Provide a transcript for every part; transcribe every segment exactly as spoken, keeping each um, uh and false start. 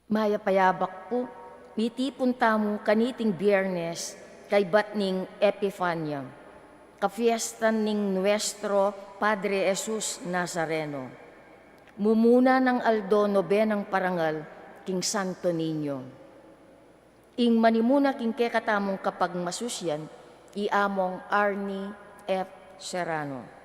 Mayap a yabak pu, mitipun tamu kaniting Biernes kaybat ning Epifania, kafiestan ning nuestro Padre Jesus Nazareno. Mumuna nang aldo, nobenang parangal king Santo Niño. Ing manimuna king kekatamung kapagmasusyan, i Among Arnie F. Serrano.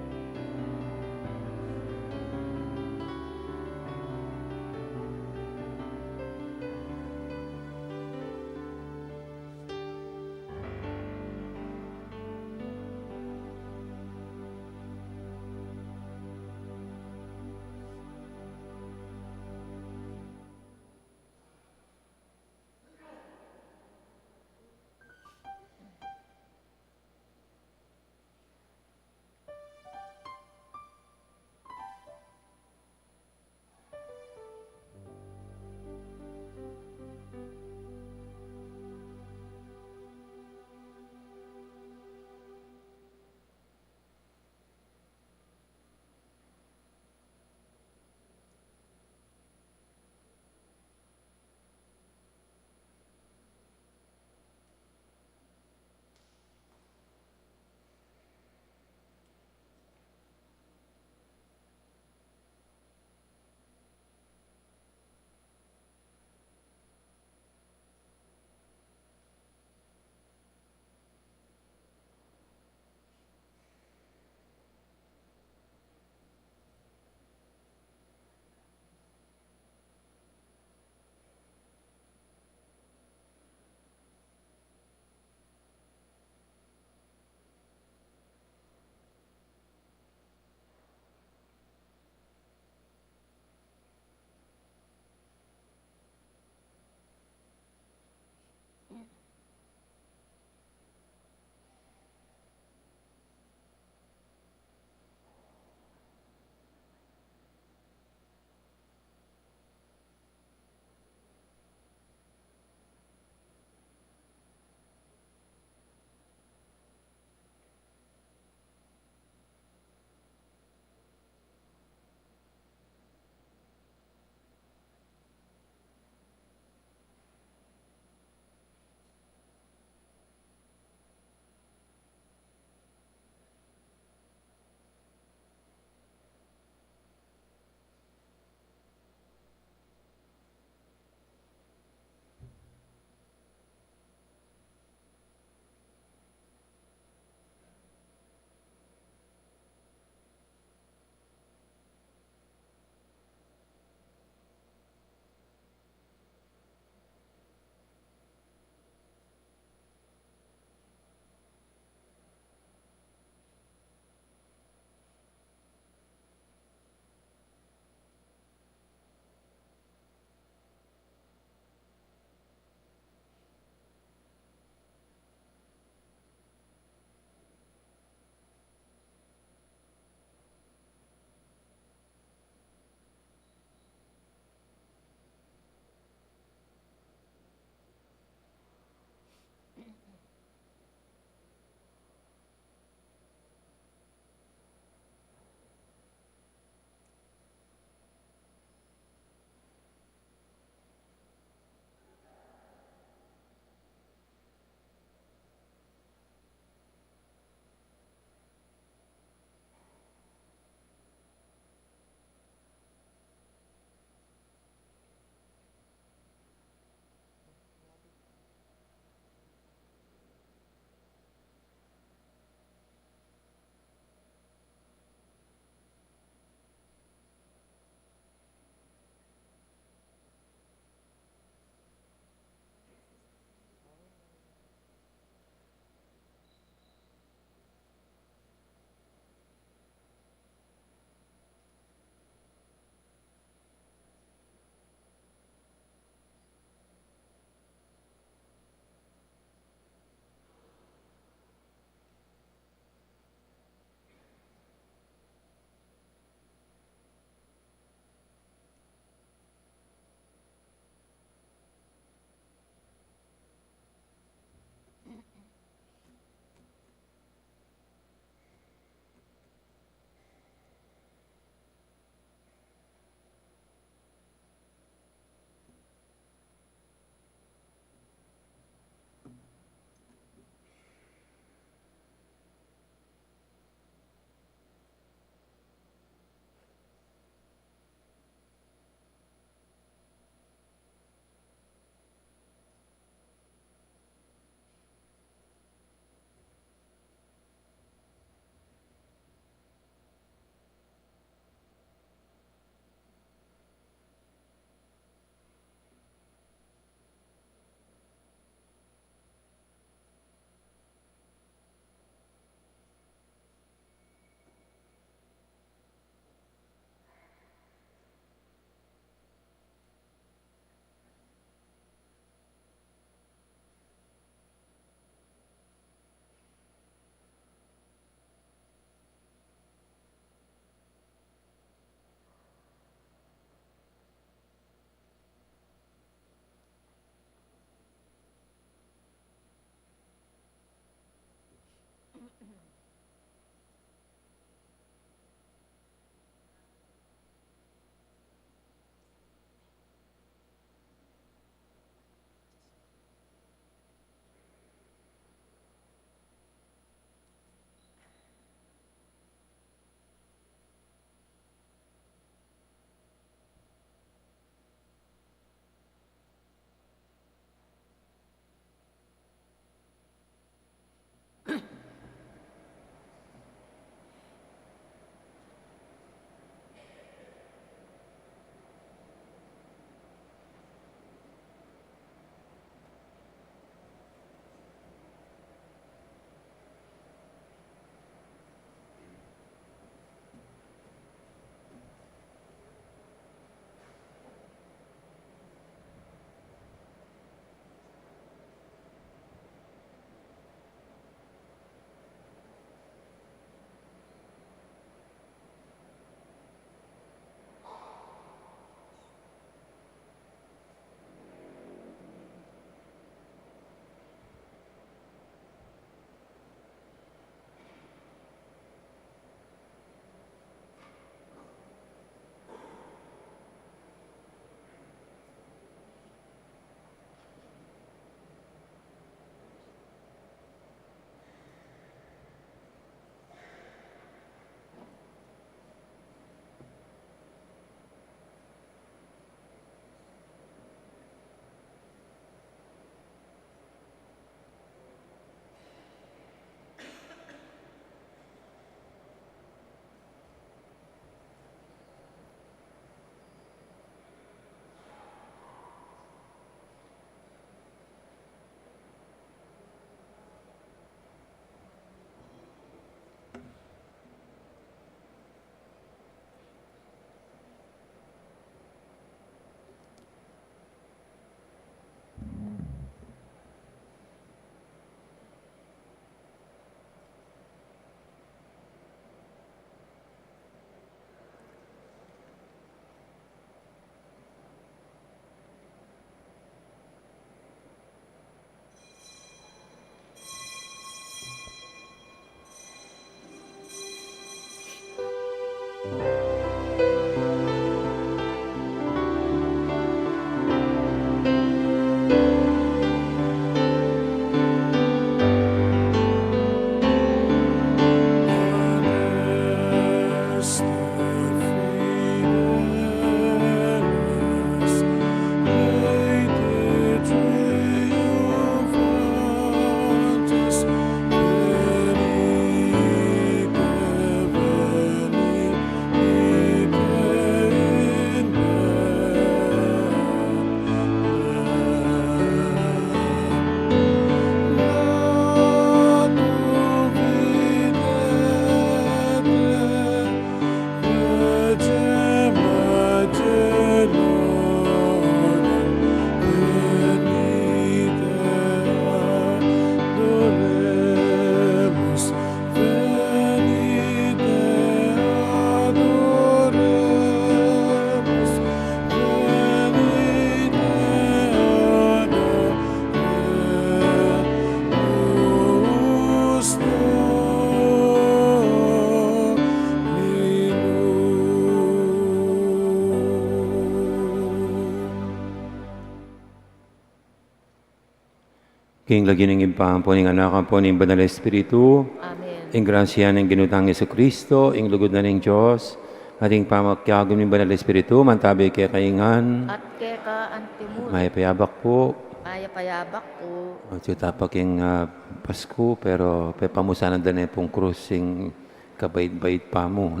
King lagyu ning Ibpa, ampo ning Anak, ampo ning Banal Espiritu. Amen. Ing grasya ning Ginu tang Jesucristo, ing lugud na ning Dios, at ing pamakiagum ning Banal Espiritu, mantabi kekayu ngan. At keka antimu. Mayap a abak pu. Mayap a abak pu. At yu tapa king, ah, Pasku, pero pepamusanan da ne pung krus ing kabait-bait pa mu.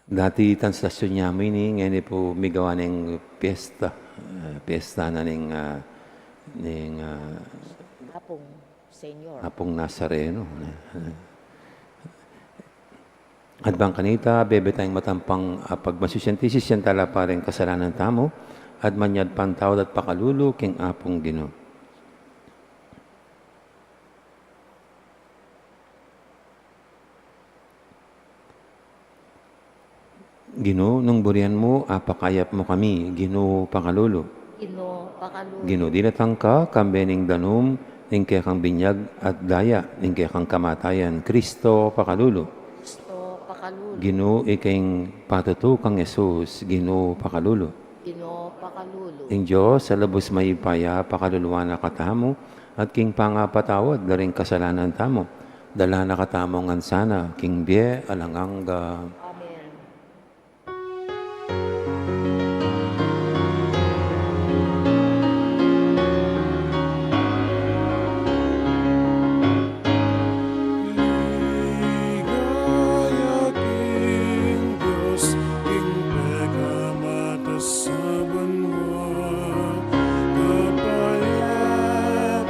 Dati itang stasyon ya mu ini, ngeni pu migawa neng piyesta, eh, piyesta na ning, ah, ning, ah, Apung Senyor. Apung Nazareno, ne? At bang kanita, bebe tayang matampang, ah, pagmasusyan, tisisyan tala pa ring kasalanan tamu, at manyad pang tawad at pakalulu king Apung Ginu. Ginu, nung burian mu, apakayap mu kami, Ginu, pakalulu. Ginu, pakalulu. Ginu, dilatang ka, kambe ning danum, ning kekang binyag at daya, ning kekang kamatayan, Kristo, pakalulu. Kristo, pakalulu. Ginu, ika ing patutu kang Jesus, Ginu, pakalulu. Ginu, pakalulu. Ing Dios a lubus mayupaya, pakaluluan na katamu, at king pangapatawad da ring kasalanan tamu, dala na katamu ngan sana king bie alang angga. Amen. Ligaya king Dios, king pekamatas a banua, kapayapan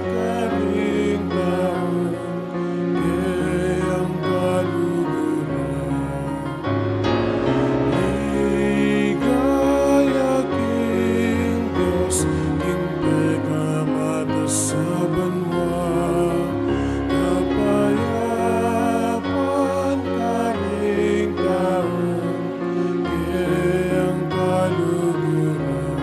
karing tau, keyang kaluguran. Ligaya king Dios, king pekamatas a banua, kapayapan karing tau, keyang kaluguran.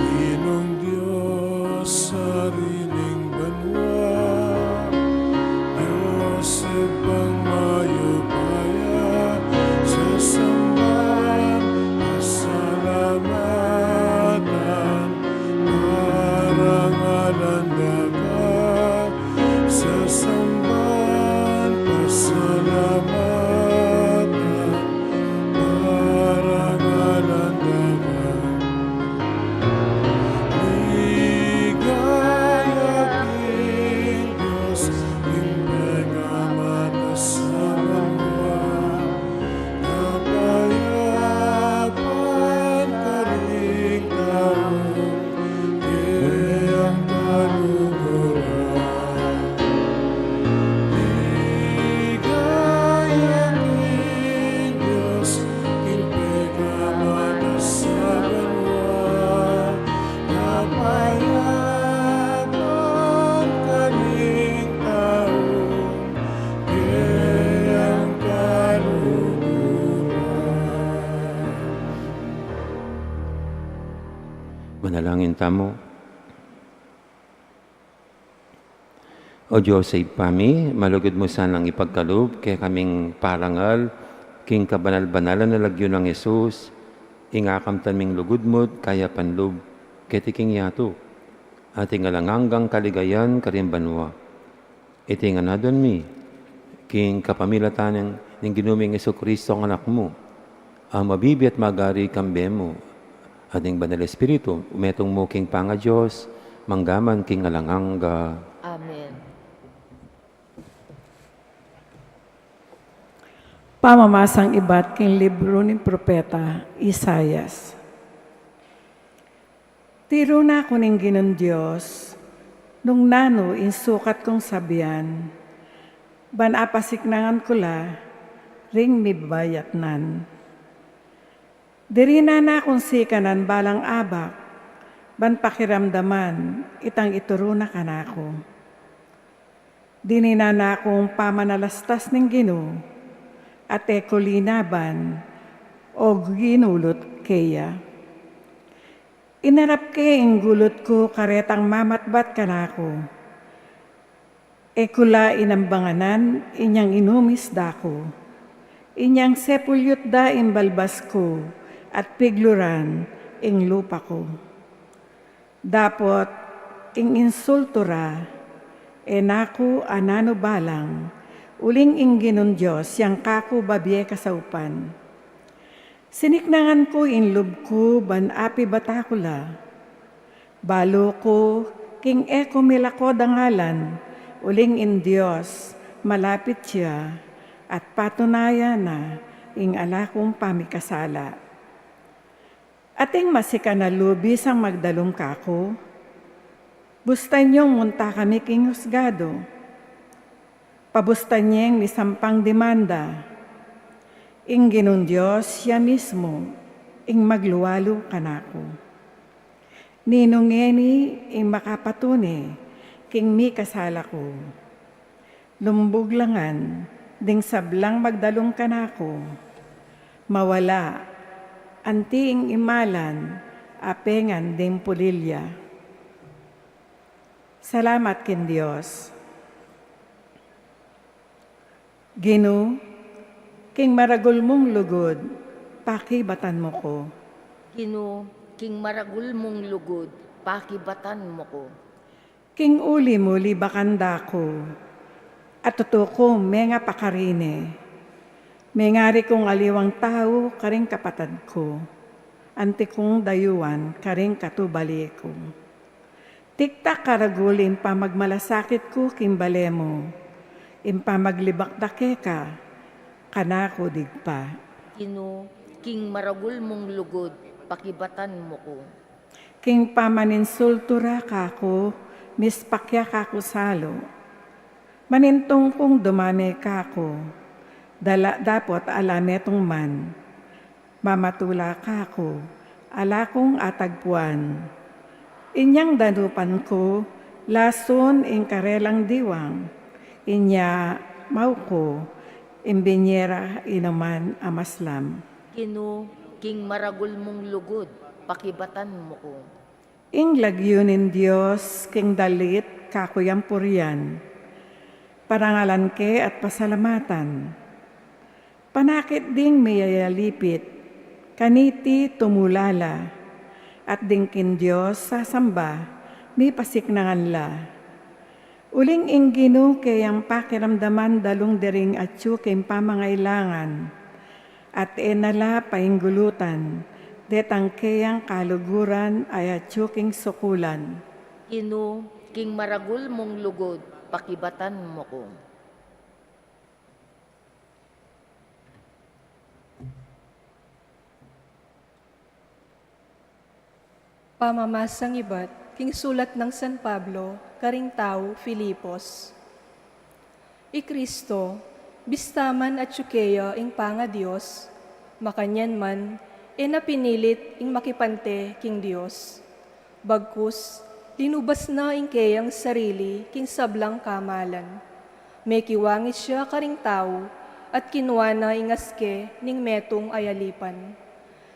Ginung Dios, Ari ning banua, Dios Ibpang mayupaya, sasamban, pasalamatan, parangalan da ka, sasamban, pasalamatan, parangalan da ka. Ligaya king Dios, king pekamatas a banua, kapayapan karing tau, keyang kaluguran. Ligaya king Dios, king pekamatas a banua, kapayapan karing tau, keyang kaluguran. Manalangin tamu. O Dios a Ibpa mi, malugud mu sanang ipagkalub kekaming parangal king kabanal-banalan a lagyu nang Jesus, ing akamtan ming lugud mu't kayapan lub keti king yatu, at ing alang anggang kaligayan karing banua. Iti ngan aduan mi, king kapamilatan ning Ginu ming Jesucristo a Anak mu, a mabibie at magari kambe mu, at ning Banal Espiritu, metung mu king pangaDios, mangga man king alang angga. Amen. Pamamasang ibat king libru ning propeta Isaias. Tiru na ku ning Ginung Dios, nung nanu ing sukat kung sabian, ban apasiknangan ku la ring mibabayatnan. Diri na na kung sikanan balang abak, ban pakiramdaman itang ituru na kanaku. Dininan na kung pamanalastas ning Ginu, at e ku linaban, o ginulut keya. Inarap ke ing gulut ku karetang mamatbat kanaku. E ku la inambanganan inyang inumis da ku. Inyang sepulyut da ing balbas ku at pigluran ing lupa ku. Dapot ing insultu ra, e na ku ananu balang, uling ing Ginung Dios yang kaku babie kasaupan. Siniknangan ku ing lub ku ban apibata ku la. Balu ku king e ku milako dangalan, uling ing Dios malapit ya at patunayan na ing ala kung pamikasala. Ating masikan a lub isang magdalum kaku? Bustan yung munta kami king husgadu. Pabustan yeng misampang demanda. Ing Ginung Dios ya mismu ing maglualu kanaku. Ninu ngeni ing makapatune king mikasala ku? Lumbug la ngan ding sablang magdalum kanaku. Mawala anti ing imalan a pengan ding pulilya. Salamat king Dios. Ginu, king maragul mung lugud, pakibatan mu ku. Ginu, king maragul mung lugud, pakibatan mu ku. King uli mu libakan da ku, at tutu kung menga pakarine. Mengari kung aliwang tau karing kapatad ku, anti kung dayuan karing katubali ku. Tiktak karagul ing pamagmalasakit ku king bale mu, ing pamaglibak da keka, kanaku digpa. Ginu, king maragul mung lugud, pakibatan mu ku. King pamaninsultu ra kaku, mispak ya kaku salu. Manintung kung dumame kaku, dala dapot ala metung man. Mamatula kaku, ala kung atagpuan. Inyang danupan ku, lasun ing karelang diwang. Inya mau ku, ing binye ra inuman a maslam. Ginu, king maragul mung lugud, pakibatan mu ku. Ing lagyu ning Dios king dalit kaku yang purian, parangalan ke at pasalamatan. Panakit ding miyayalipit, kaniti tumulala, at ding king Dios sasamba, mipasiknangan la. Uling ing Ginu keyang pakiramdaman dalung dering atyu king pamangailangan, at e na la painggulutan detang keyang kaluguran a atyu king sukulan. Ginu, king maragul mung lugud, pakibatan mu ku. Pamamasang ibat king sulat nang San Pablo karing tau Filipos. I Kristo, bista man atyu keya ing panga-Dios, makanyan man, e na pinilit ing makipante king Dios. Bagkus, linubas na ing keyang sarili king sablang kamalan. Mekiwangis ya karing tau, at kinua na ing aske ning metung a yalipan.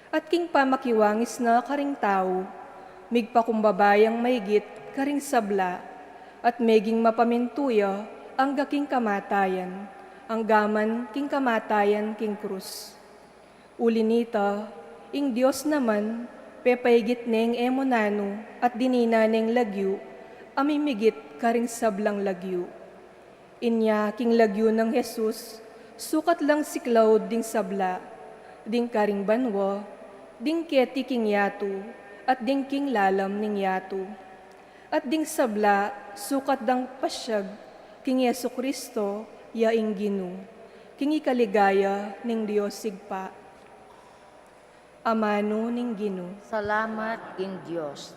At king pamakiwangis na karing tau, migpakumbaba yang maigit karing sabla, at meging mapamintu ya angga king kamatayan, angga man king kamatayan king krus. Uli nita, ing Dios naman, pepaigit neng e mu nanu at dinina neng lagyu a mimigit karing sablang lagyu. Inya king lagyu nang Jesus, sukat lang siklaud ding sabla, ding karing banua, ding keti king yatu, at ding king lalam ning yatu. At ding sabla, sukat dang pasiag king Jesu-Cristo, ya ing Ginu, king ikaligaya ning Dios Ibpa. Amanu ning Ginu. Salamat king Dios.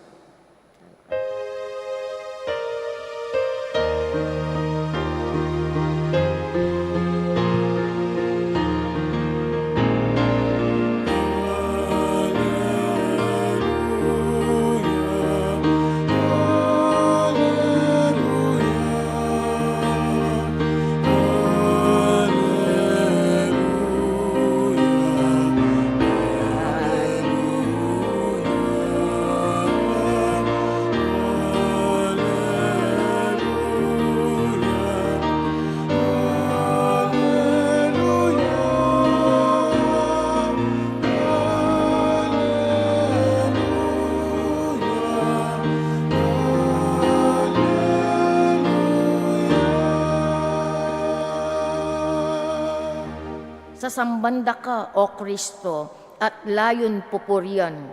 Sasamban da ka, O Kristo, at layun pupurian,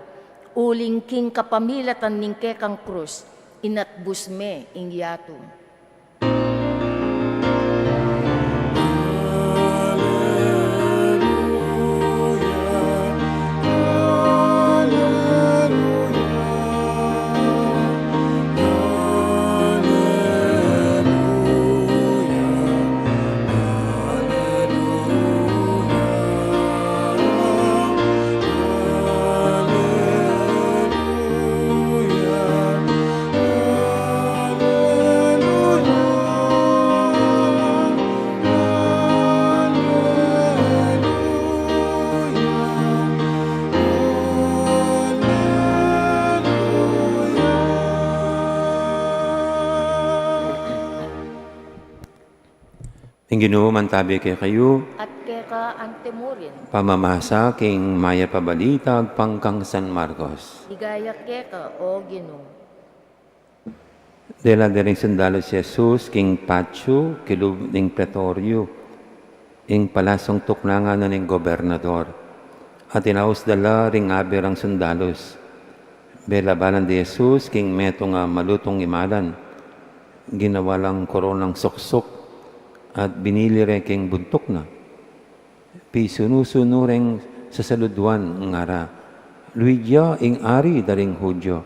uling king kapamilatan ning kekang krus, inatbus me ing yatu. Ing Ginu mantabi kekayu. At keka antimurin. Pamamasa king Mayap a Balita agpang kang San Marcos. Ligaya keka, O Ginu. Dela de ring sundalus i Jesus king patio kilub ning Pretorio, ing palasung tuknangan na ning gobernador. At inaus da la ring abe rang sundalus. Belabanan de Jesus king metung a malutung imalan, ginawa lang koronang suksuk, at binili re king buntuk na. Pisunu-sunu reng sasaluduan, ngara, "Luid ya ing Ari da ring Judio."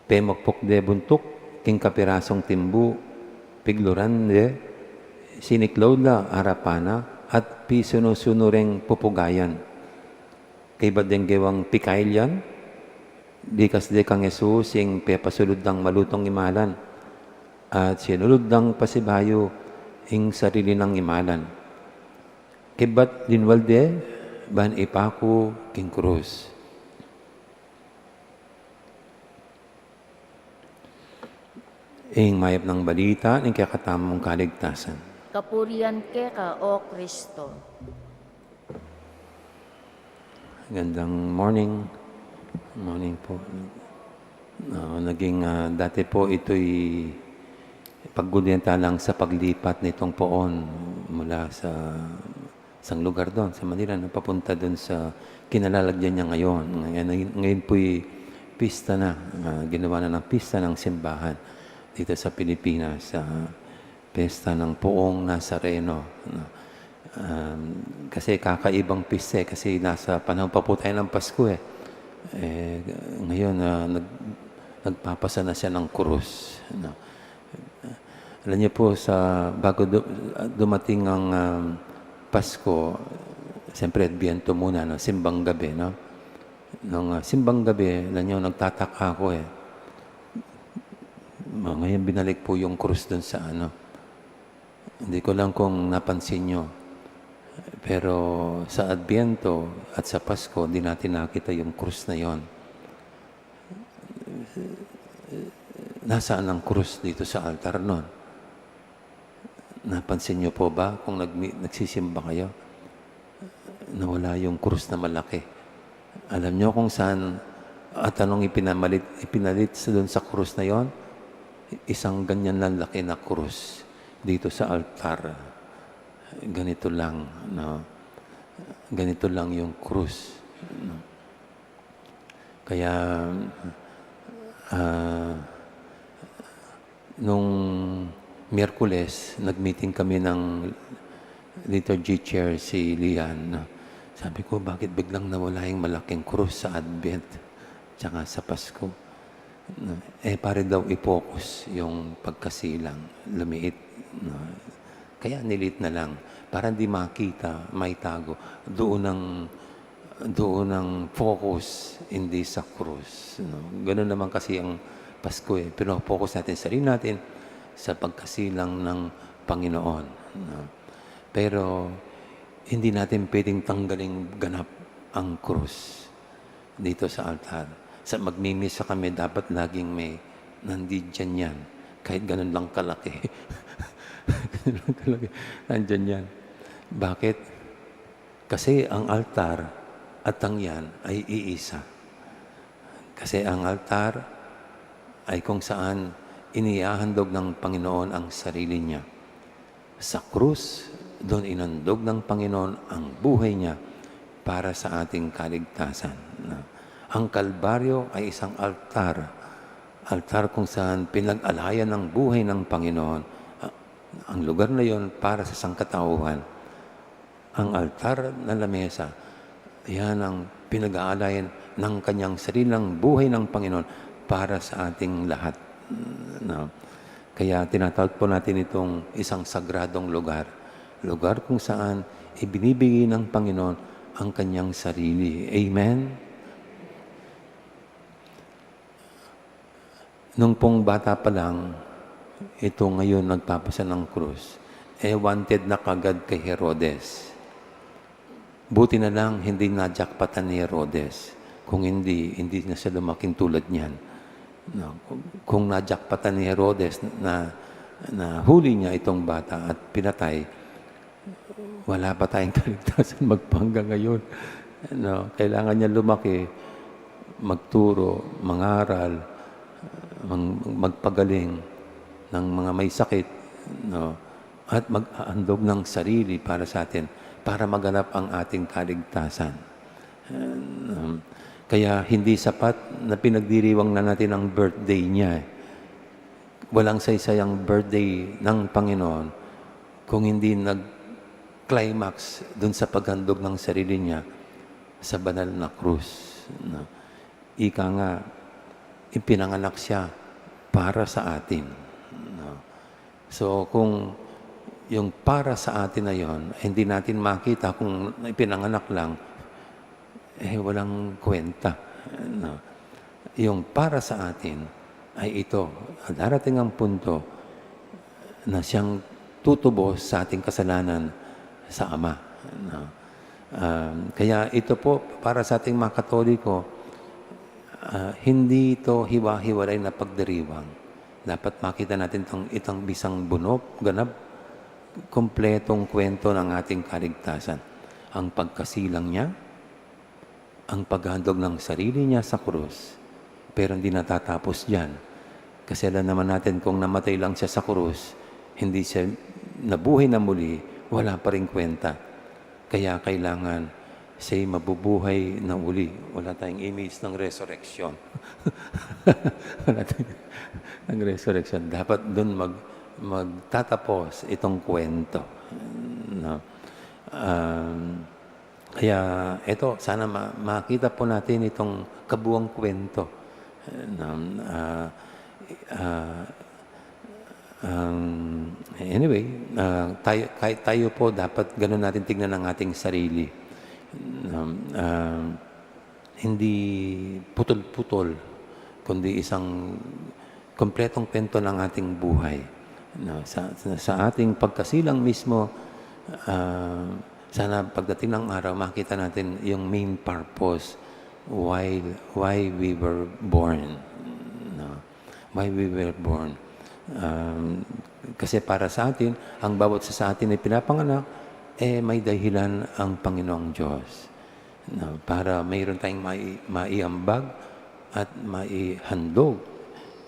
Pemukpuk de buntuk king kapirasung timbu, pigluran de, siniklaud la arapan na, at pisunu-sunu reng pupugayan. Kaybat deng gewang pikail yan, likas de kang Jesus ing pepasulud dang malutung imalan, at sinulud dang pasibayu ing sarili nang imalan. Kaybat linwal de ban ipaku king krus. Ing mayap nang balita ning kekatamung kaligtasan. Kapurian keka, O Kristo. Gandang morning. Morning po. Ah, naging, ah, dati po ito'y paggudian ta lang sa paglipat nitong poon mula sa isang lugar doon sa Manila na papunta doon sa kinalalagyan niya ngayon. Ngayon, ngayon po'y pista na, ah, ginawa na ng pista ng simbahan dito sa Pilipinas, sa pesta ng Poong Nazareno, no? Um, kasi kakaibang pista eh, kasi nasa panahon pa po tayo ng Pasko eh. Eh, ngayon, ah, nag-, nagpapasa na siya ng krus, no? Alam niyo po, sa, bago du-, dumating ang, um, Pasko, siyempre, Adbyento muna, no? Simbang gabi, no? Nung, ah, simbang gabi, alam niyo, nagtataka ako eh. Ma-, ngayon, binalik po yung krus dun sa ano. Hindi ko lang kung napansin niyo, pero sa Adbyento at sa Pasko, hindi natin nakita yung krus na yon. Nasaan ang krus dito sa altar nun? Napansin niyo po ba kung nagmi-, nagsisimba kayo? Nawala yung krus na malaki. Alam niyo kung saan at anong ipinamalit, ipinalit sa, dun sa krus na yon? Isang ganyan lang laki na krus dito sa altar. Ganito lang, no? Ganito lang yung krus, no? Kaya, ah, nung Miyerkules, nag-meeting kami ng liturgy chair si Lian, no? Sabi ko, "Bakit biglang nawala yung malaking krus sa Advent tsaka sa Pasko?" No? Eh, pare daw i-focus yung pagkasilang, lumiit, no? Kaya niliit na lang, para di makita, maitago. Doon ang, doon ang focus, hindi sa krus, no? Ganun naman kasi ang Pasko eh. Pino-focus natin sarili natin sa pagkasilang ng Panginoon, no? Pero hindi natin pwedeng tanggaling ganap ang krus dito sa altar. Sa magmimisa kami, dapat laging may nandiyan yan. Kahit ganun lang kalaki. Ganun lang kalaki. Nandiyan yan. Bakit? Kasi ang altar at ang yan ay iisa. Kasi ang altar ay kung saan inihahandog ng Panginoon ang sarili niya. Sa krus, Doon inandog ng Panginoon ang buhay niya para sa ating kaligtasan. Na, ang Kalbaryo ay isang altar. Altar kung saan pinag-alayan ng buhay ng Panginoon. Ah, ang lugar na yon para sa sangkatauhan. Ang altar na lamesa, yan ang pinag-aalayan ng kanyang sariling buhay ng Panginoon para sa ating lahat. No? Kaya tinatawag po natin itong isang sagradong lugar. Lugar kung saan ibinibigay ng Panginoon ang kanyang sarili. Amen? Nung pong bata pa lang, ito ngayon nagpapasa ng krus, eh, wanted na kagad kay Herodes. Buti na lang hindi najakpatan ni Herodes. Kung hindi, hindi na siya lumaking tulad niyan. No? Kung najakpatan ni Herodes na, na huli niya itong bata at pinatay, wala pa tayong kaligtasan magpahanggang ngayon. No? Kailangan niya lumaki, magturo, mangaral, mang-, magpagaling ng mga may sakit, no? At mag-aandog ng sarili para sa atin, para maganap ang ating kaligtasan. Um, kaya hindi sapat na pinagdiriwang na natin ang birthday niya, eh. Walang saysay ang birthday ng Panginoon kung hindi nag-climax dun sa paghandog ng sarili niya sa banal na krus, no? Ika nga, ipinanganak siya para sa atin, no? So, kung yung para sa atin na yon, eh, hindi natin makita kung ipinanganak lang, eh, walang kwenta, no? Yung para sa atin ay ito, darating ang punto na siyang tutubos sa ating kasalanan sa Ama, no? Um, kaya ito po, para sa ating mga Katoliko, ah, hindi ito hiwa-hiwalay na pagdiriwang. Dapat makita natin itong, itong bisang bunop, ganap, kompletong kwento ng ating kaligtasan. Ang pagkasilang niya, ang paghandog ng sarili niya sa krus. Pero hindi natatapos diyan. Kasi alam naman natin, kung namatay lang siya sa krus, hindi siya nabuhay na muli, wala pa ring kwenta. Kaya kailangan siya'y mabubuhay na uli. Wala tayong image ng resurrection. Wala tayong ng resurrection. Dapat dun mag-, magtatapos itong kwento. No? Um, kaya eto, sana ma-, makita po natin itong kabuang kwento. No? Ah, ah, um, anyway, ah, tayo, kahit tayo po, dapat ganun natin tignan ang ating sarili. Um, ah, hindi putol-putol, kundi isang kompletong kwento ng ating buhay. No, sa, sa, sa ating pagkasilang mismo, ah, sana pagdating ng araw, makita natin yung main purpose, why, why we were born. No? Why we were born. Um, kasi para sa atin, ang bawat isa sa atin ay pinapanganak, eh, may dahilan ang Panginoong Diyos. No, para mayroon tayong mai-, maiambag at maihandog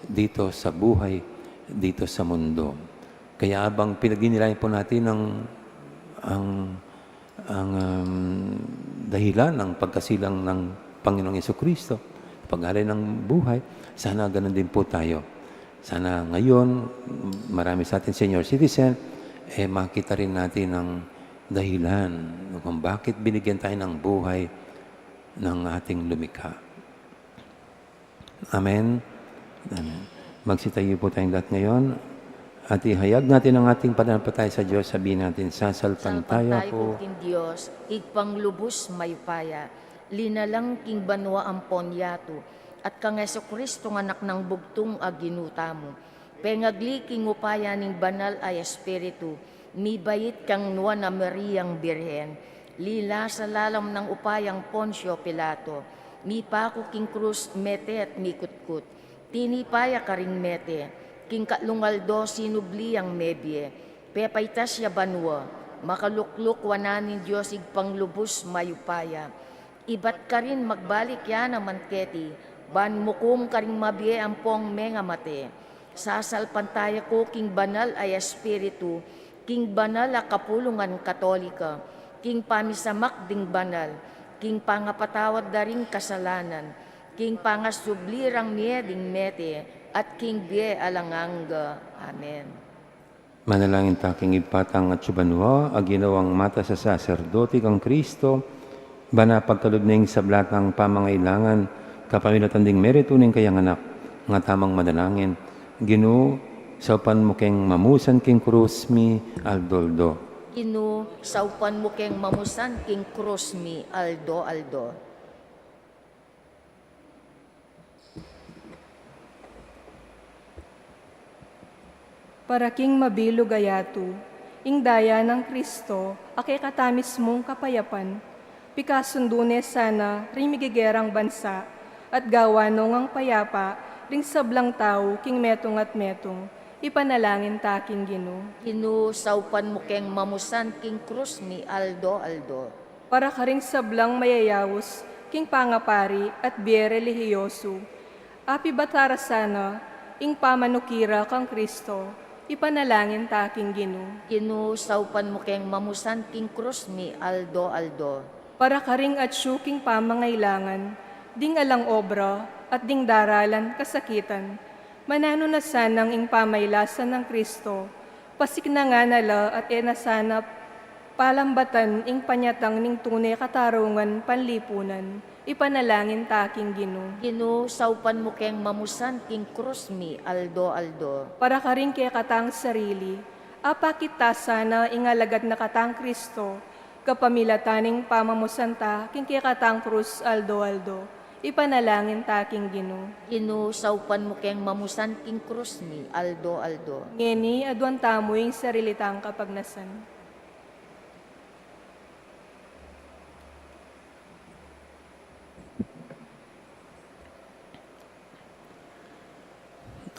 dito sa buhay, dito sa mundo. Kaya habang pinagninilayan po natin ang, ang, ang, um, dahilan ng pagkasilang ng Panginoong Yesukristo, pag-alay ng buhay, sana ganun din po tayo. Sana ngayon, marami sa atin senior citizen, eh, makita rin natin ang dahilan kung bakit binigyan tayo ng buhay ng ating lumikha. Amen? Amen. Magsitayo po tayong lahat ngayon at ihayag natin ang ating pananampalataya sa Diyos. Sabihin natin, "Sasalpantaya ko king Dios, Ibpang lubus mayupaya, linalang king banua ampon yatu, at kang Jesucristo nga Anak nang bugtung a Ginu tamu, pengagli king upaya ning Banal a Espiritu, mibait kang Nuan a Mariang Birhen, lila sa lalam nang upayang Poncio Pilato, mipaku king krus, mete at mikutkut, tinipa ya karing mete, king katlung aldo sinubli yang mebie, pepaitas ya banua, makalukluk wanan ning Dios Ibpang lubus mayupaya, ibat karin magbalik ya naman keti, ban mukum karing mabie ampong mengamate. Sasalpantaya ku king Banal a Espiritu, king banal a kapulungan Katolika, king pamisamak ding banal, king pangapatawad da ring kasalanan, king pangasubli rang mie ding mete, at king bie alang angga. Amen. Manalangin ta king Ibpa tang atsu banua, a ginawang matas a saserdote kang Kristo, ban a pagkalub ne ing sabla tang pamangailangan, kapamilatan ding meritu ning kayang Anak, nga tamang manalangin. Ginu, saupan mu keng mamusan king krus mi aldo-aldo. Ginu, saupan mu keng mamusan king krus mi aldo-aldo. Para king mabilug a yatu, ing daya nang Kristo, a kekatamis mung kapayapan, pikasundu ne sana ring migegerang bansa, at gawa no ngang payapa ring sablang tau king metung at metung, ipanalangin ta king Ginu. Ginu, saupan mu keng mamusan king krus mi aldo-aldo. Para karing sablang mayayaus king pangapari at bie relihiyosu, a pibata ra sana ing pamanukira kang Kristo, ipanalangin ta king Ginu. Ginu, saupan mu keng mamusan king krus mi aldo-aldo. Para karing atsu king pamangailangan, ding alang obra at ding daralan kasakitan, mananu na sanang ing pamaylasa nang Kristo, pasiknangan na la at e na sana palambatan ing panyatang ning tune katarungan panlipunan, ipanalangin ta king Ginu. Ginu, saupan mu keng mamusan king krus mi aldo-aldo. Para karing kekatang sarili, apakit ta sana ing alagad na katang Kristo, kapamilatan ning pamamusan ta king kekatang krus aldo-aldo, ipanalangin ta king Ginu. Ginu, saupan mu keng mamusan king krus mi aldo-aldo. Ngeni, aduan tamu ing sarili tang kapagnasan.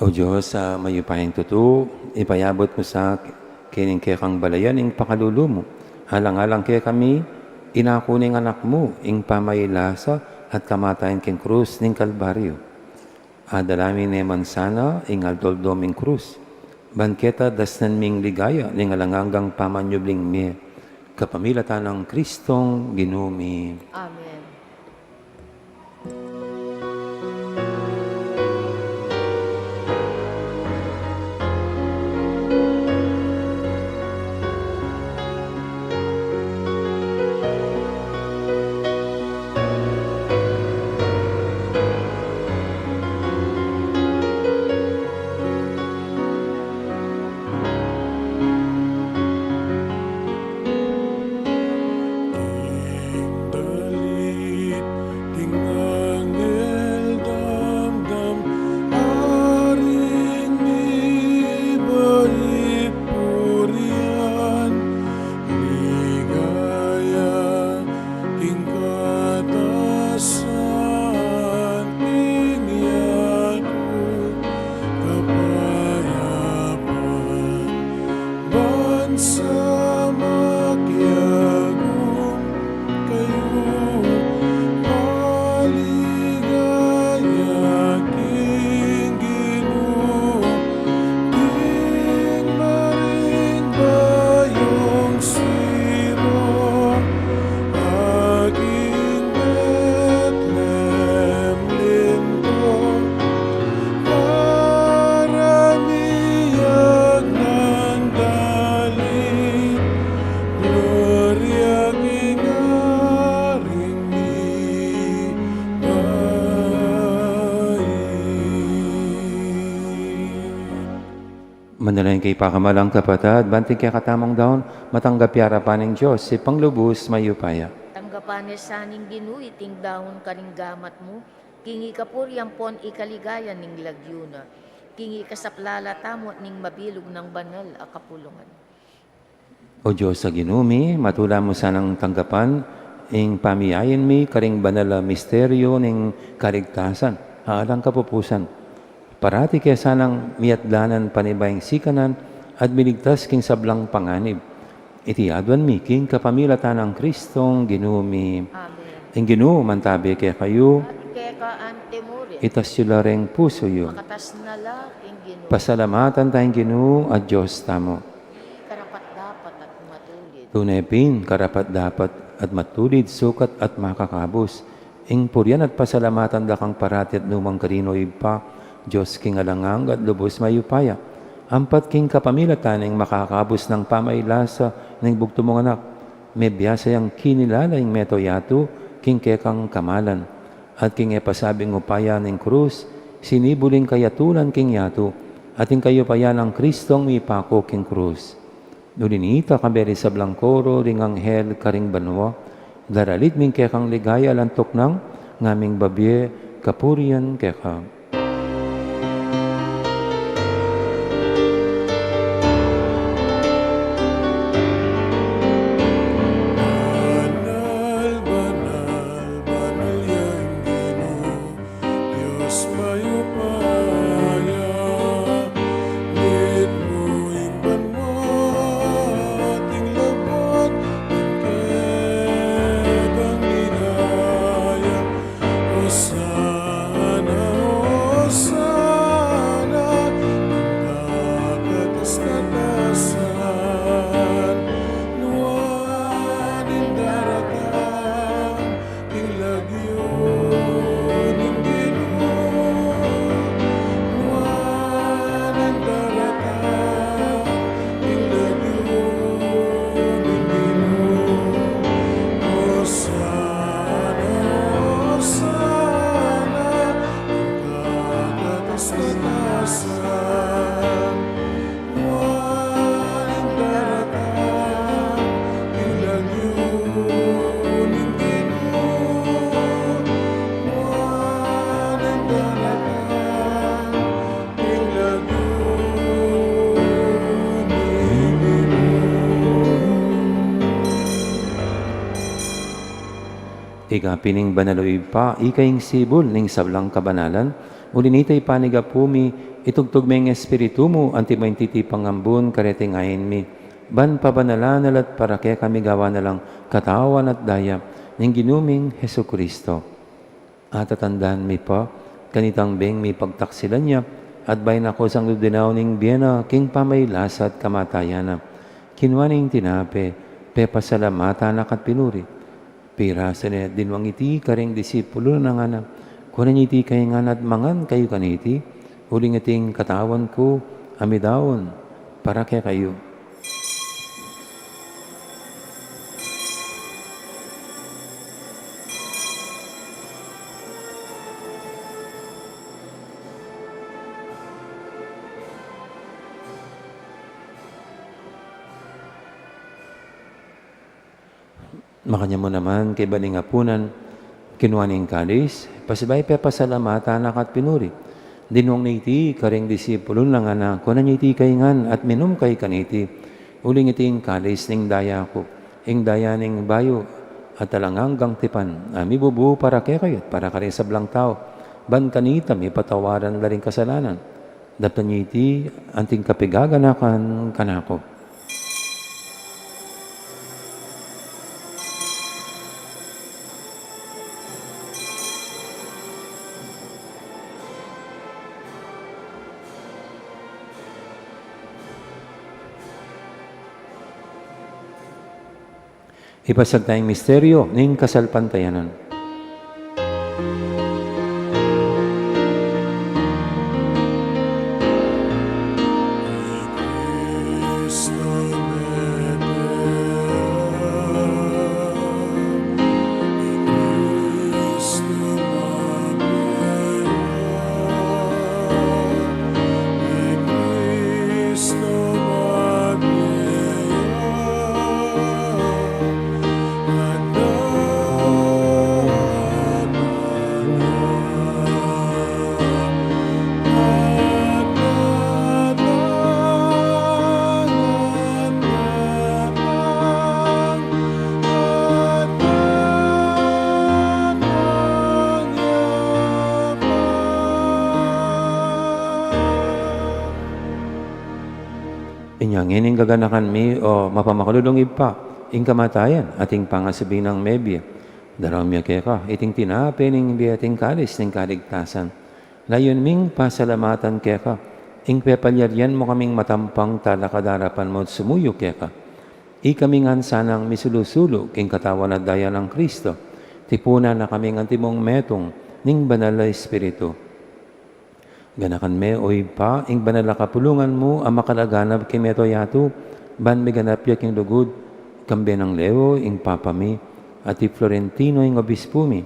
O Dios, a mayupayang tutu, ipayabut mu sa kening kekang balayan ing pakalulu mu. Alang-alang kekami, inaku ning Anak mu ing pamaylasa at kamatayan king krus ning Kalbaryo. Adala mi ne man sana ing aldo-aldo ming krus, ban keta dasnan ming ligaya ning alang anggang pamanyubling mie, kapamilatan nang Kristong Ginu mi. Amen. King dalit ning anghel damdam, aring mibait purian, ligaya king katasan, king yatu kapayapan, ban sa makiagum kayu, maligaya king Ginu, king marimbayung siro, aking Betlehem linto, karamiag nang dalit, gloria king aring mibait. Manalangin kayu pakamalan kung kapatad, ban ing kekatamung daun, matanggap ya arapan ning Dios, Ibpang lubus mayupaya. Tanggapan ne sa ning Ginu iting daun karing gamat mu, king ikapuri ampon ikaligaya ning lagyu na, king ikasaplala tamu at ning mabilug nang banal a kapulungan. O Dios a Ginu mi, matula mu sanang tanggapan ing pamiyain mi karing banal a misteryu ning kaligtasan a alang kapupusan. Parati ke sanang miatdanan panibayung sikanan at miligtas king sablang panganib. Iti aduan mi king kapamilatan nang Kristong Ginu mi. Amen. Ing Ginu mantabi kekayu. At keka antimurin. Itas yu la ring pusu yu. Makatas na la king Ginu. Pasalamatan taya ing Ginu a Dios tamu. Di karapat Tune pin, karapat-dapat at matulid, sukat at makakabus ing purian at pasalamatan da kang parati at nukarin man, Ibpa, Dios king alang angga at lubus mayupaya. Ampat king kapamilatan ning makakabus nang pamaylasa ning bugtung mung Anak, mebiasa yang kinilala ing mabilug a yatu king kekang kamalan. At king e pasabing upaya ning krus, sinibul ing kayatulan king yatu, at ing kayupayan nang Kristong mipaku king krus. Uli na nita, kaberi sablang koro ring anghel karing banua, daralit mi ing kekang ligaya, lantuk nang ngaming babie kapurian keka. Banal, banal, banal ya ing Ginu, Dios mayupaya. Mitmu ing banua at ing lagyu, ing kekang ligaya. Hosana, Hosana, ing kakatas-katasan. Nuan ing daratang, ing lagyu ning Ginu. Nuan ing daratang, ing lagyu ning Ginu. Hosana, Hosana, ing kakatas-katasan. Ika pin ing banal, o Ibpa, ika ing sibul ning sablang kabanalan. Uli na nita, ipanyawad mi, itugtug me ing Espiritu mu, antimo ing titipang ambun kareting ain mi, ban pabanalan na la at para kekami gawan na lang katawan at daya ning Ginu ming Jesucristo. At tatandanan mi pa, kanitang beng mipagtaksilan ya, at bayu na kusang dinaun ing bie na king pamaylasa at kamatayan na, kinua ne ing tinape, pepasalamatan na ka't pinuri, pirasan ne at dinwang iti karing disipulu na, ngana: Kunan ye iti kayu ngan at mangan kayu kaniti, uling iti ing katawan ku a midaun para kekayu. Makanyan mu naman, kaybat ning apunan, kinua ne ing kalis, pasibayu pepasalamatan na ka't pinuri, dinwang ne iti karing disipulu na, ngana: Kunan ye iti kayu ngan at minum kayu kaniti, uling iti ing kalis ning daya ku, ing daya ning bayu at alang anggang tipan, a mibubu para kekayu at para karing sablang tau, ban kanita mipatawaran la ring kasalanan. Daptan ye iti anting kapigaganakan kanaku. Ipasiag taya ing misteryu ning kasalpantayanan. Inya ngeni ing gaganakan mi, o mapamakalulung Ibpa, ing kamatayan at ing pangasubli nang mebie. Daraun mi keka iting tinape ning bie at ing kalis ning kaligtasan. Layun ming pasalamatan keka ing pepalyarian mu kaming matampang talakad king arapan mu at sumuyu keka. Ikami ngan sanang misulu-sulu king katawan at daya nang Kristo, tipunan na kaming antimong metung ning Banal a Espiritu. Ganakan me, o Ibpa, ing banal a kapulungan mu a makalaganap king mabilug a yatu, ban miganap ya king lugud, kambe nang Leo ing Papa mi, at i Florentino ing Obispu mi,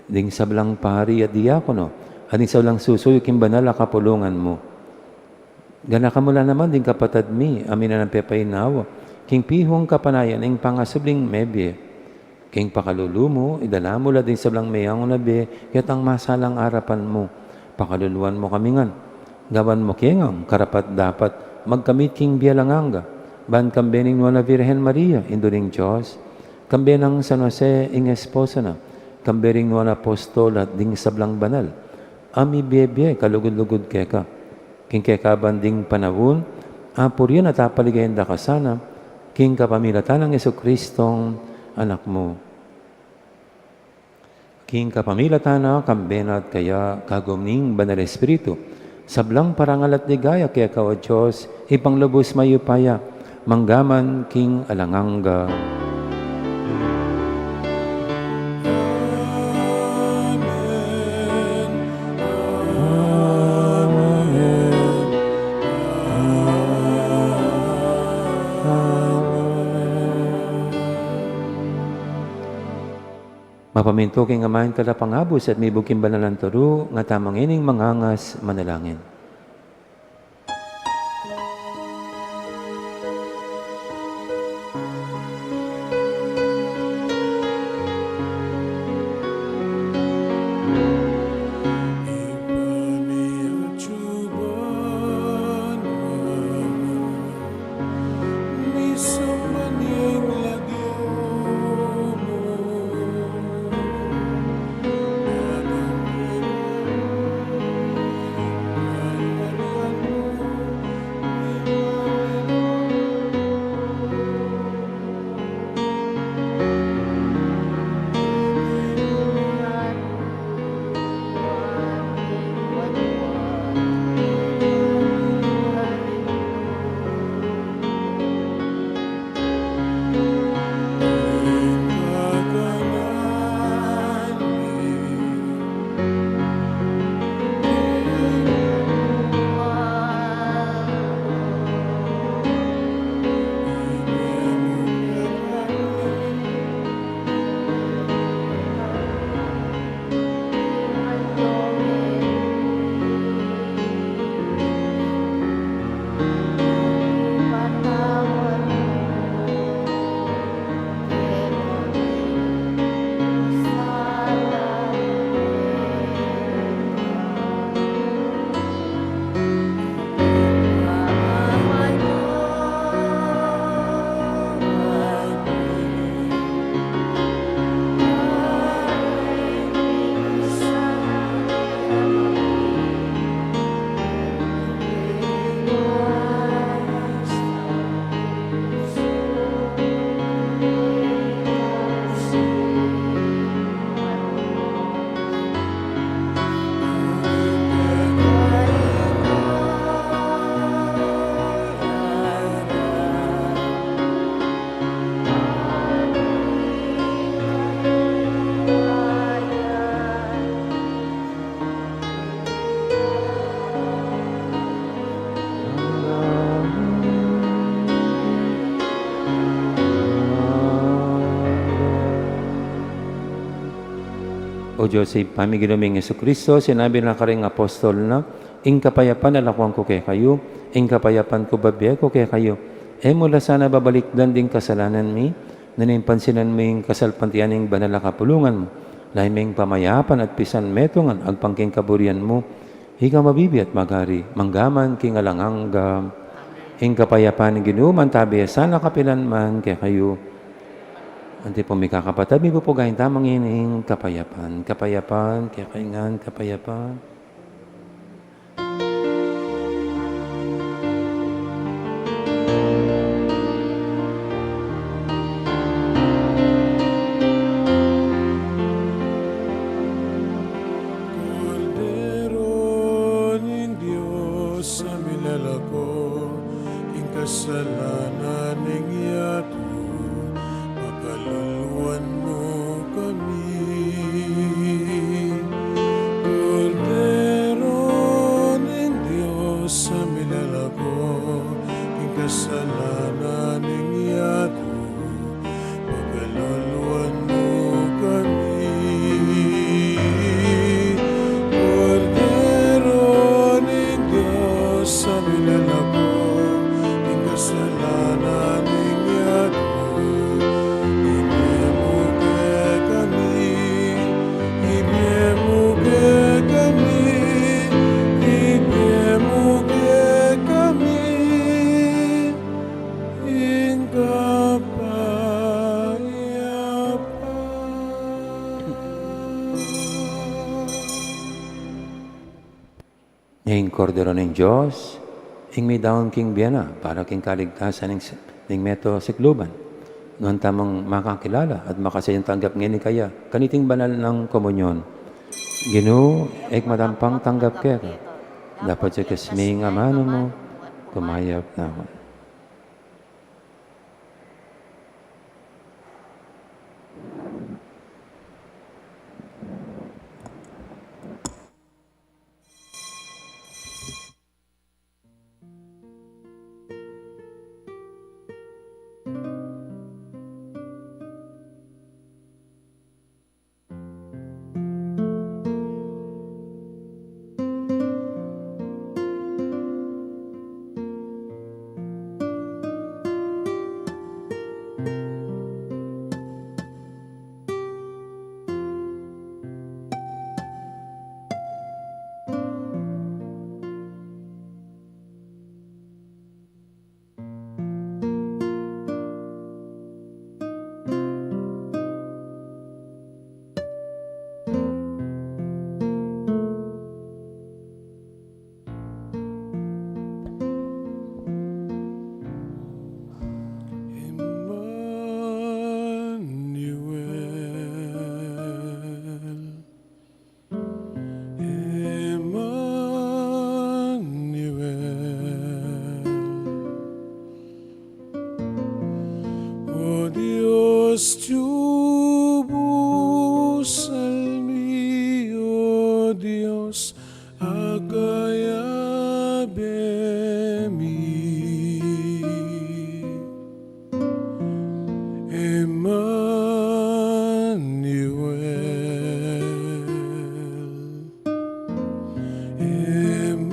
ding sablang pari at diakono, at ding sablang susuyu king banal a kapulungan mu. Ganakan mu la naman ding kapatad mi a minanampe painawa king pihung kapanayan ning pangasubling mebie. King pakalulu mu, idala mu la ding sablang meangu na bie ketang masalang arapan mu. Pakaluluan mu kami ngan. Gawan mu kengang karapat-dapat magkamit king bie alang angga, ban kambe ning Nuan a Virgen Maria, Indu ning Dios, kambe nang San Jose ing esposo na, kambe ring nuan a apostol at ding sablang banal a mibie-bie kalugud-lugud keka. King kekaban ding panaun, apurian at apaligayan da ka sana, king kapamilatan nang Jesucristong Anak mu. King kapamilatan na, kambe na at kaya, kagum ning Banal Espiritu, sablang parangal at ligaya keka, o Dios, Ibpang lubus mayupaya, mangga man king alang angga. Amen. Amen. Amen. Mapamintu king Ama ing Talapangabus at mibug king banal a turu, ngatamu ngening mangangas manalangin. O Dios, Ibpa mi, Ginu ming Jesucristo, sinabi na karing apostol na, ing kapayapan lakuan ku kekayu, ing kapayapan ku babie ku kekayu. E mu la sana babalikdan ding kasalanan mi, nune pansinan mu ing kasalpantayanan ning banal a kapulungan mu. Lalu ming pamayapan at pisan metungan agpang king kaburian mu. Ika mabibie at magari, mangga man king alang angga. Ing kapayapan ning Ginu mantabi ya sana kapilan man kekayu. Anti pu, mikakapatad, mibubuga ing tamu ngening kapayapan. Kapayapan kekayu ngan, kapayapan. Kordero ning Dios a milalako king kasalanan ning yatu. Ing Kordero ning Dios, ing midaun king bie na para king kaligtasan ning, ning meto sikluban. Nuan tamung makakilala at makasadyang tanggap ngeni kaya kaniting banal nang komunyon. Ginu, ikmat mi pang tanggap keka, dapot ya king amanu mu, kumayap na ku. Emmanuel, Emmanuel. O Dios, tiyubus almi, o Dios, akayabe mi. Emmanuel, Emmanuel.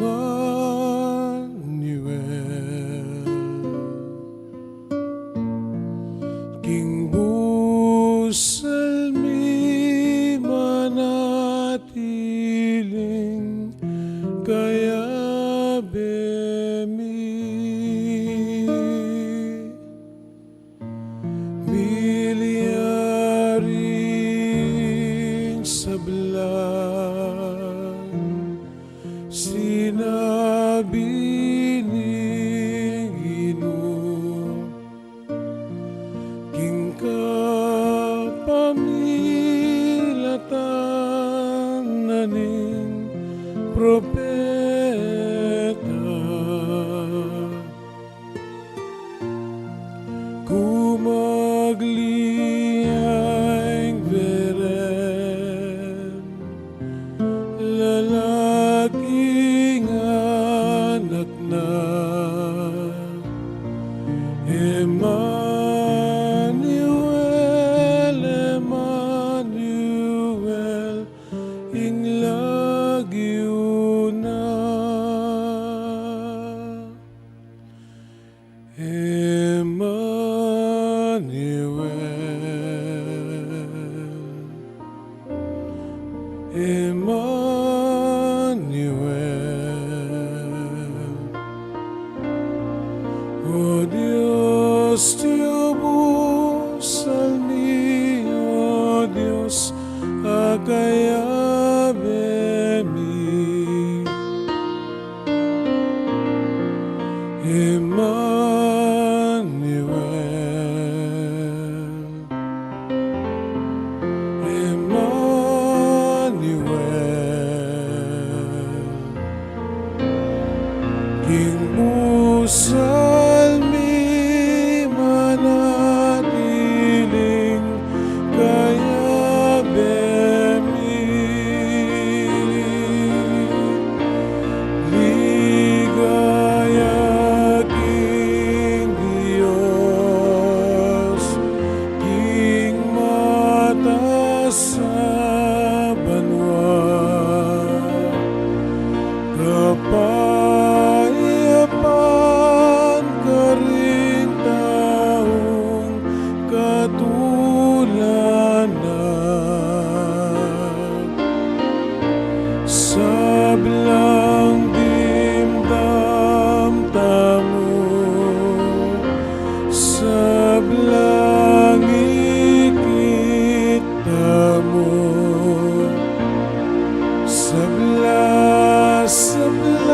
King busal mi manatiling kayabe mi. Milyaring sablang sinabi ning Ginu, king kapamilatan na ning propeta. Kumagli ya ing Virgen, lalaking anak na. Emmanuel, Emmanuel, ing lagyu na. Emmanuel, Emmanuel. O Dios, tiyubus almi, o Dios, akayabe mi. Emmanuel, Emmanuel. King busal mi manatiling kayabe mi. Ligaya king Dios, king mataas a banua. Kapayapan karing taung katula na. Sablang dimdam tamu, sablang ikit tamu, sabla, sabla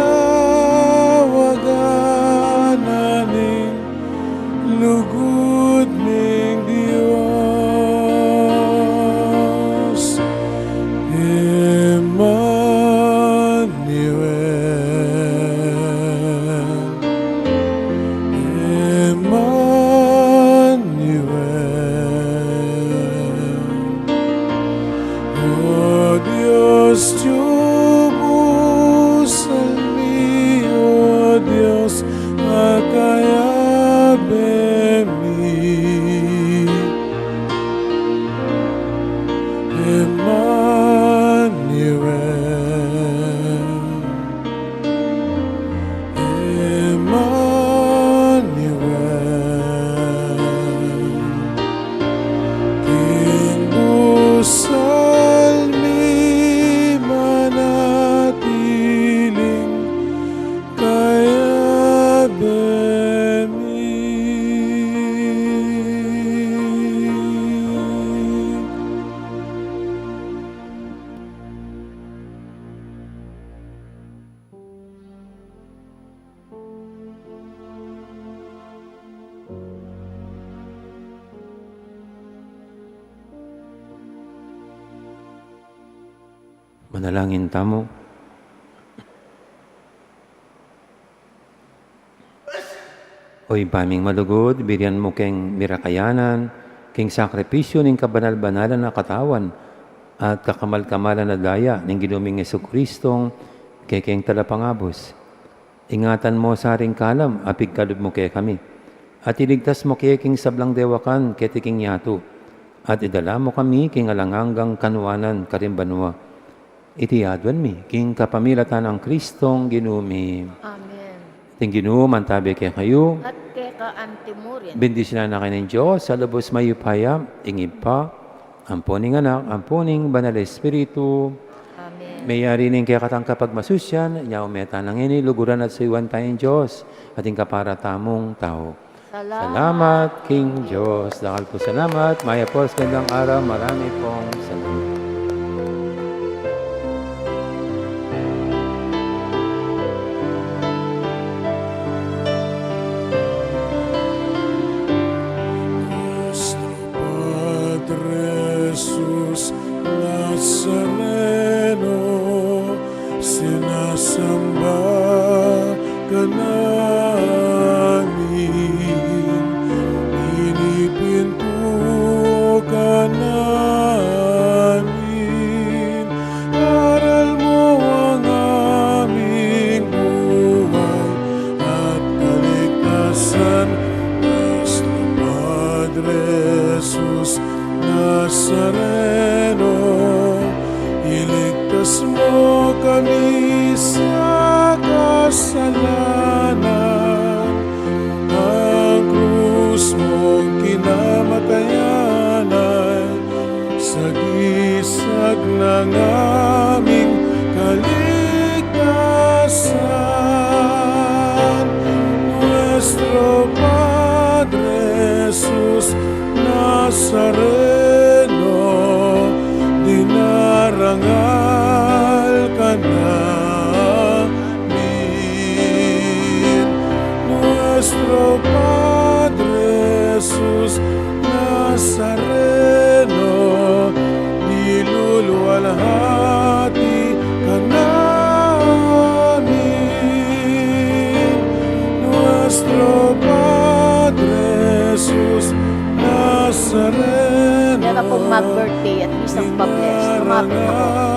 Manalangin tamu. O Ibpa ming malugud, birian mu keng mirakayanan king sakripisyu ning kabanal-banalan a katawan at kakamal-kamalan a daya ning Ginu ming Jesucristo, kekeng talapangabus. Ingatan mu sa ring kalam a pigkalub mu kekami, at iligtas mu ke king sablang dewakan keti king yatu, at idala mu kami king alang anggang kanuanan karing banua. Iti aduan mi king kapamilatan nang Kristong Ginu mi. Amen. Ing Ginu mantabi kekayu. At keka anti mu rin. Bendisyunan na kayu ning Dios a lubus mayupaya, ing Ibpa, ampo ning Anak, ampo ning Banal a Espiritu. Amen. Meyari ning kekatang kapagmasusyan, inya ume tana ngeni, luguran at suyuan taya ing Dios, at ing kapara tamung tau. Salamat. Salamat king Dios. Dakal pung salamat. Mayap pung araw, marami pung salamat. Nuestro Padre Jesus Nazareno, sinasamba ka namin, pinipinto ka namin, aral mo ang aming buhay at kaligtasan. Nuestro Padre Jesus Nazareno, iligtas mo kami sa kasalanan. Ang krus mong kinamatayan ay sagisag ng aming kaligtasan. Nuestro Padre Jesus Nazareno, dinarangal ka namin. Nuestro Padre Jesus Nazareno, niluluwalhati ka namin. Nuestro Padre Jesus Nazareno, meron pong mag-birthday at isang pa-bless. Lumapit na po.